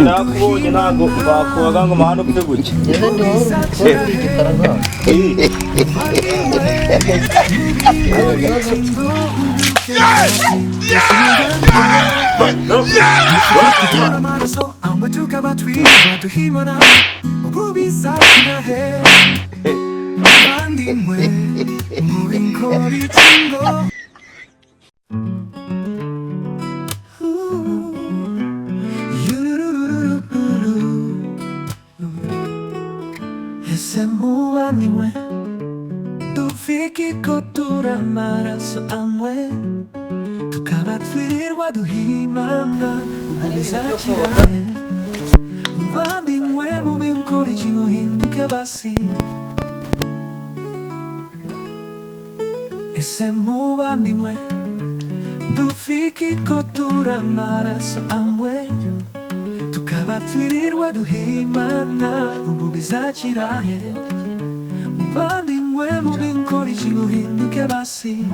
Nakubonye ntabwo bakubaga ngo mahano upfe gutya. Ese muvandimwe dufike ko turi amaraso amwe tukaba twirirwa duhimana ubu bizakira muvandimwe mubikora iki uhinduke basi. Ese muvandimwe dufike ko turi amaraso amwe tukaba twirirwa duhimana ubu bizakira he muvandimwe mubikora iki uhinduke basi.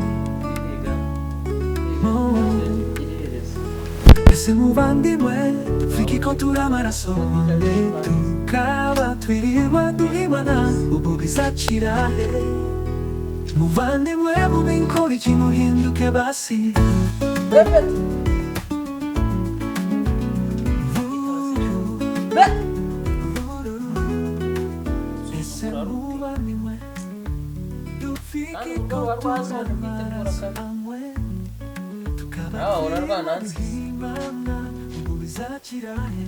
Ese muvandimwe dufike ko turi amaraso amwe tukaba twirirwa duhimana ubu bizakira he muvandimwe mubikora iki uhinduke basi. Ese muvandimwe dufike ko turi amaraso amwe tukaba twirirwa duhimana ubu bizakira he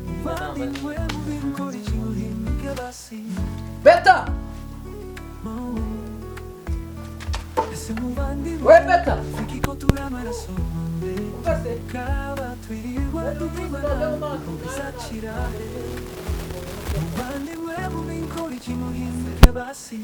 muvandimwe mubikora iki uhinduke basi. Beta! Ese muvandimwe We Beta! dufike ko turi amaraso amwe tukaba twirirwa duhimana ubu bizakira he muvandimwe mubikora iki uhinduke basi.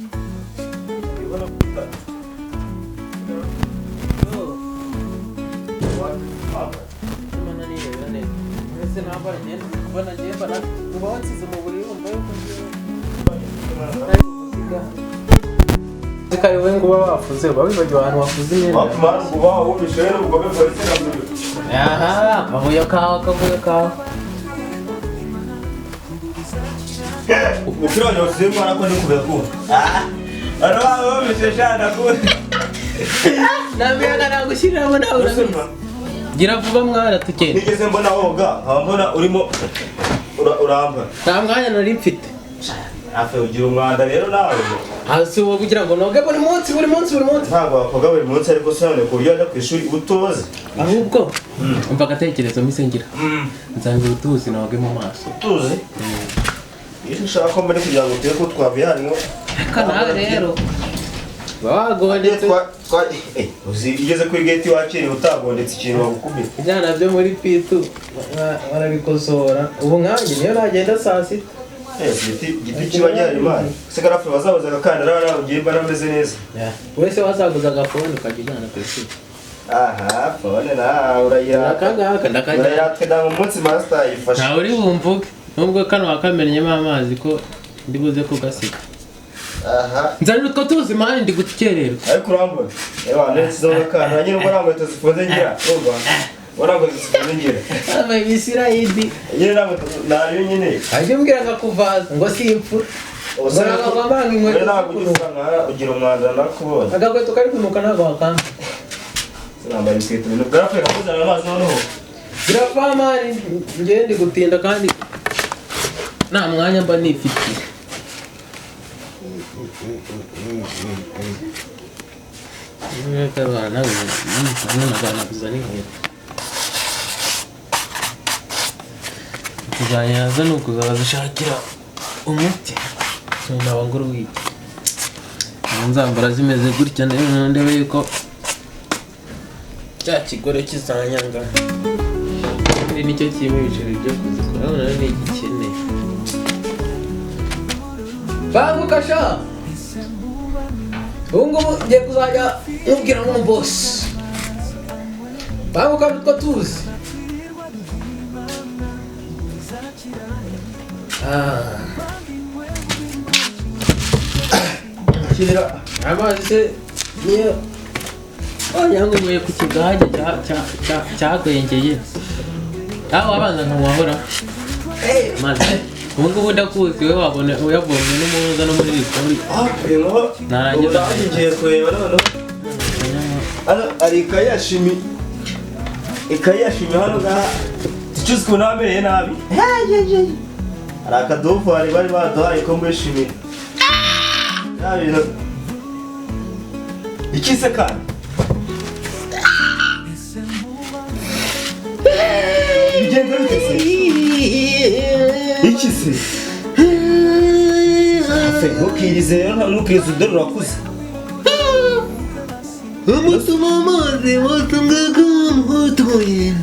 Kariwe ngo uba wafuze uba wibagiwe ahantu wafuze imyenda. Aha, akavuyo kawe, akavuyo kawe. Umupira wanjye wasizemo ariko ndi kubera ko. Ara wumvise shana ko. Namiyaga nagushyiriramo nawe urabizi. Gira vuba mwana tugende. Nigeze mbona woga, nkaba mbona urimo uramba. Nta mwanya nari mfite. Afe ugira umwanda rero nawe. Hasi uwo kugira ngo noge buri munsi buri munsi buri munsi. Ntabwo wakoga buri munsi ariko sinone ku buryo wajya ku ishuri utoze. Ahubwo umva agatekerezo mpise ngira. Nzangira utuzi noge mu maso. Utuzi? Iyo ushaka ko mbere kugira ngo utebe ko twavuye hano. Reka nawe rero. Bagondetse. Uzi igeze kuri gate wakiriye utagondetse ikintu bagukubita. Ibyana byo muri P2 barabikosora. Ubu nkanjye niyo nagenda saa sita. Igiti kiba gihari imana. Se garafe bazabuza agakandara hariya ugiye mba nameze neza. Wese wazaguza agafone ukajya ujyana ku ishuri. Aha, fone nawe urayirata. Akangaka ndakajya. Urayirata ndanga umunsi master yifashe. Ntawe uri bumvuge. Nubwo kano wakamenyemo amazi ko ndibuze kugasiga. Aha. Nzanira utwo tuzi mani ndi gukererwa. Ariko urambona. Ewa nesize agakandara nyine ubwo nta nkweto zifunze ngira. Urumva? Ubwo nkweto zifunze ngira. Ama ibisirayidi. Nyine nta nkweto nayo nyine. Ajye umbwira nkakuvaza ngo si imfura. Ngo inkweto ntabwo ugira umwanda nakubonye. Agakweto kari kunuka ntabwo wakamba. Sinambaye ibikweto bintu bwarapfuye kakuzanira amazi noneho. Birapfa mani njye ndi gutinda kandi nta mwanya mba nifitiye. Kuzanyaza ni ukuzabazishakira umuti. Sinaba ngura wiki. Nzambara zimeze gutya ndebe yuko cya kigore kizanyanga. Kandi nicyo kirimo ibiceri byo kuzikora none ni igikene. Banguka sha! Ubu ngubu ngiye kuzajya mubwira nk'umubosi. Banguka utwo tuzi. Kira. Amazi se niyo yanyweye ku kigage cyagwengeye, aho abanza ntiwahora amazi. Ubu ngubu ndakuzi, we wabona uyavomye n'umuhoza no muri rikori. Narangiza. Ubu ngiye kureba noneho. Hano hari ikayi ya shimi. Ikayi ya shimi hano ngaha. Tucuze ukuntu amereye nabi. Hari akadovari bari baduhaye ko muri shimi. Ya bintu. Iki se kandi? Bigenze bite se? Iki se? Fe, ntukirize rero, ntukirize, dore urakuze. Umutima amazi watungaga mutuye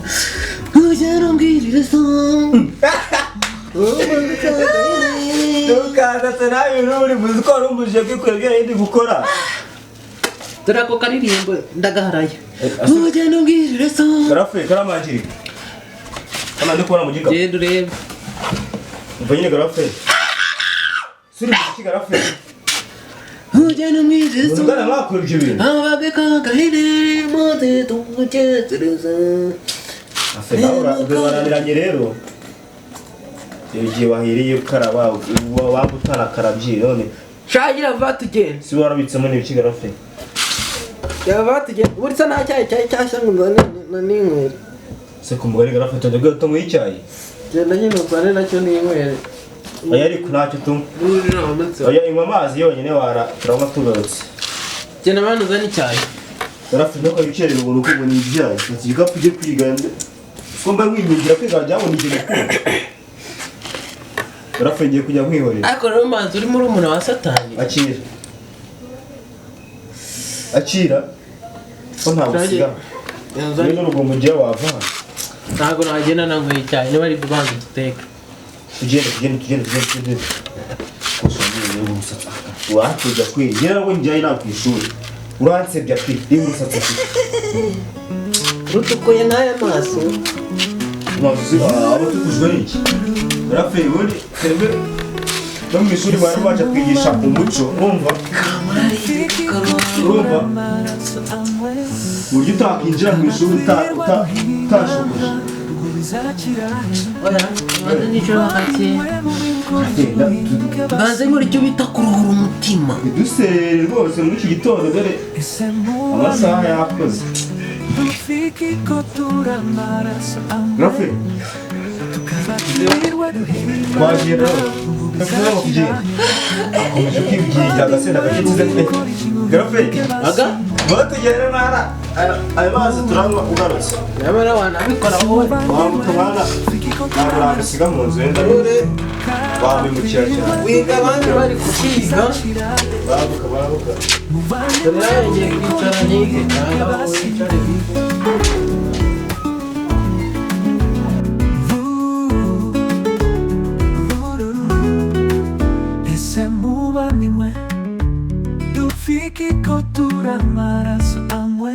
ujya so. Ntukandase nawe ibintu uri buzi ko wari umbujije kwikorera ibyo nari ndi gukora. Dore ako karirimbo ndagaharaye, ujya mbwirira so. Garafe karamangirika. Hano ndi kubona mu gikapu. Genda urebe. Umva nyine garafe. Suri mu ki garafe? Ujya mbwirira so. Ungana mwakora ibyo bintu. Abage kagahene maze tumutekereza. Afe nawe urabananiranye rero. Igihe wahiriye ukaraba waba utarakarabye none Shagira va tugenda. si warabitsemo n'ibiki garafe? Yava tugenda. Burya nta cyayi cyari cyashya ngo nzane na ninywere. Se ku mugari garafe tujya tunywa icyayi. Genda nyine uzane nacyo ninywere. Oya ariko ntacyo tunywa. Burira umunsi. Oya inywa amazi yonyine wara turanywa tugarutse. Genda mwana uzane icyayi. Garafe ntukabikerere ubuntu kuko ni ibyayi. Ati igikapu ujye kwiga nde. Ko mba nkwingingira kwiga wagira ngo ni ikintu gukunda. Garafe ngiye kujya nkwihorera. Ariko rero manzi uri muri umuntu wa satani. Akira. Akira. Ko ntabwo usiga. Uzane. Niba urugomo ugiye wava hano. Ntabwo nagenda nanyweye icyayi niba ari bubanza ugiteke. Tugende tugende tugende tugende tugende. Gusa niba umusatsi uransebya kweri. Njye ntabwo njyayo ntabwo ku ishuri. Uransebya pe niba umusatsi ufite. Rutukuye nk'aya maso. Mazi aba tukujwe n'iki? Garafe ubundi twebwe no mu ishuri bari baje kwigisha umuco, urumva? Urumva? Uburyo utakwinjira mu ishuri utashokoje. Oya, banze nicyo hagati. Banze nkora icyo bita kuruhura umutima. Ntidusere rwose muri iki gitondo dore amasaha yakoze. Garafe twagiye rero. Ndakubwira kugenda. Akomeje kwibwira agasenda gake nziza pe. Garafe Aga? batugere ntara ayo mazi turanywa ugarutse. Nyamara wanabikora wowe. Wambuka mwana ntabwo nagusiga mu nzu wenda wabimukira cyane. Wiga abandi bari kukwiga. Bambuka bambuka. Dore nawe ngiye kwicara nige. Cyangwa wowe wicare wige. Ese muvandimwe dufike ko turi amaraso amwe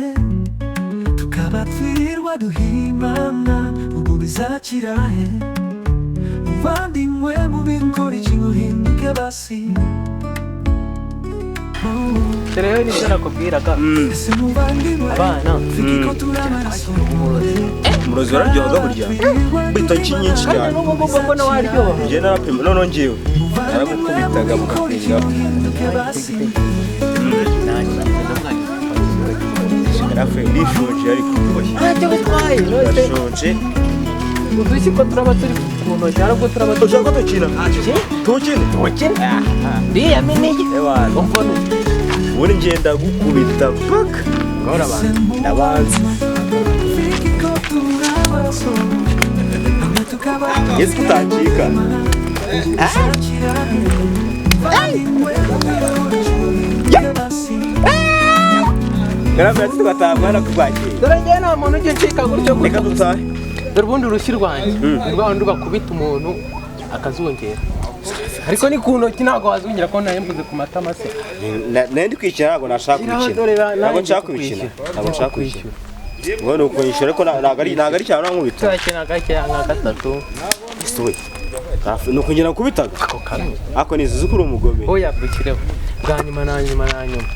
tukaba twirirwa duhimana ubu bizakira he muvandimwe mubikora iki ngo uhinduke basi. Rero nibyo nakubwiraga. Ese muvandimwe Abana. dufike ko turi amaraso Umurozi wararyohaga burya. Bitoki nyinshi cyane. N'ubu ngubu mbona waryoha. Njye narapima noneho njyewe naragukubitaga bugakwira. Garafe ndishonje ariko. Ntacyo bitwaye. Ndashonje. Udushyi ko turaba turi ku ntoki hari ubwo turaba turi. Ushaka ko dukina? Tukine? Tukine. Ndiyaminiye. Ewana. Umbona. Ubundi ngenda gukubita paka. Ngora abantu. Ndabanza. Ese kutacika. Garafe ati tugataha mwana kubakira. Dore njyewe nta muntu ujya uncika gutyo Reka gutyo. dutahe. Dore ubundi urushyi rwanjye. Ni rwa rundi bakubita umuntu akazungera. Ariko ni ku ntoki ntabwo wazungera ko nari mvuze ku matama se. Nari ndi kwikina ntabwo nashaka kubikina. Ntabwo nshaka kubikina. Ntabwo nshaka kubikina. Ngo ni ukunyishyura ariko ntabwo ari cyane urankubita. Turakina gake nka gatatu. Ese we. Nuko njye nakubitaga. Ako kamwe. Ako nizuzi ko uri umugome. Oya, bukireho bwa nyuma na nyuma na nyuma.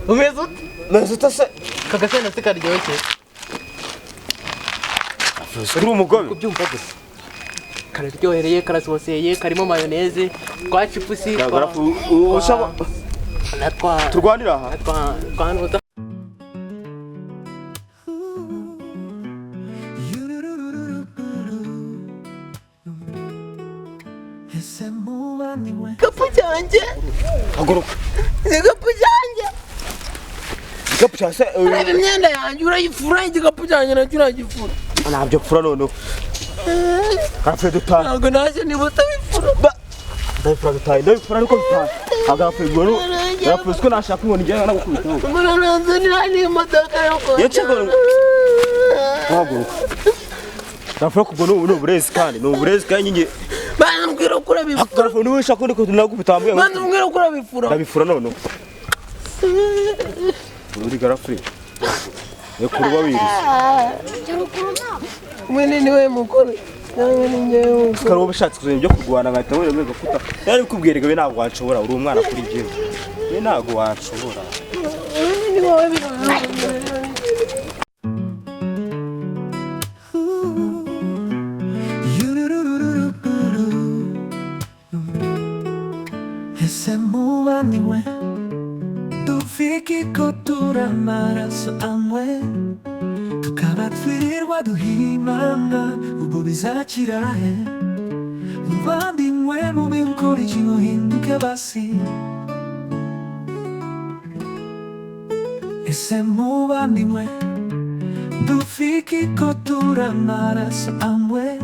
Umeze ute? Meze ute se? Aka gasenda se karyoshye? Uri umugome. Kubyumva gusa kararyohereye, karasoseye, karimo mayoneze twa chipusi Garafu ushaka na twa turwanira aha. Na twa twa nuza. Ese muvandimwe Igikapu cyanjye! Haguruka. Igikapu cyanjye! Igikapu cya se? Reba imyenda yanjye urayifura, igikapu cyanjye nacyo uragifura. Ntabyo pfura noneho. Garafu, dutahe. Ntabwo naje niba utabifura. Ndabifura, dutahe. Ndabifura ariko dutahe. Agarafu igoro. Garafu, siko nashaka inkoni njye nagukubitaho. Muranzanira n'imodoka yo Yaciye. Haguruka. Garafu, kubwo ni uburezi kandi ni uburezi kandi nyingi. Banza ko urabifura. Garafu, niba ushaka undi nagukubita wambwiye ngo. Banza umbwira ko urabifura. Ndabifura noneho. Uri Garafu. Reka uruba wiruze. Mwene niwe mukuru nawe ni njyewe mukuru. Kari wowe ushatse kuzana ibyo kurwana nkahita wera muri gakuta. Yari kubwira we, ntabwo wanshobora, uri umwana kuri njyewe. We ntabwo wanshobora. Mwene ni wowe biro. Ese muvandimwe dufike ko turi amaraso amwe, tukaba twirirwa duhimana, ubwo bizakira he? Muvandimwe, mubikora iki uhinduke basi? Ese muvandimwe dufike ko turi amaraso amwe.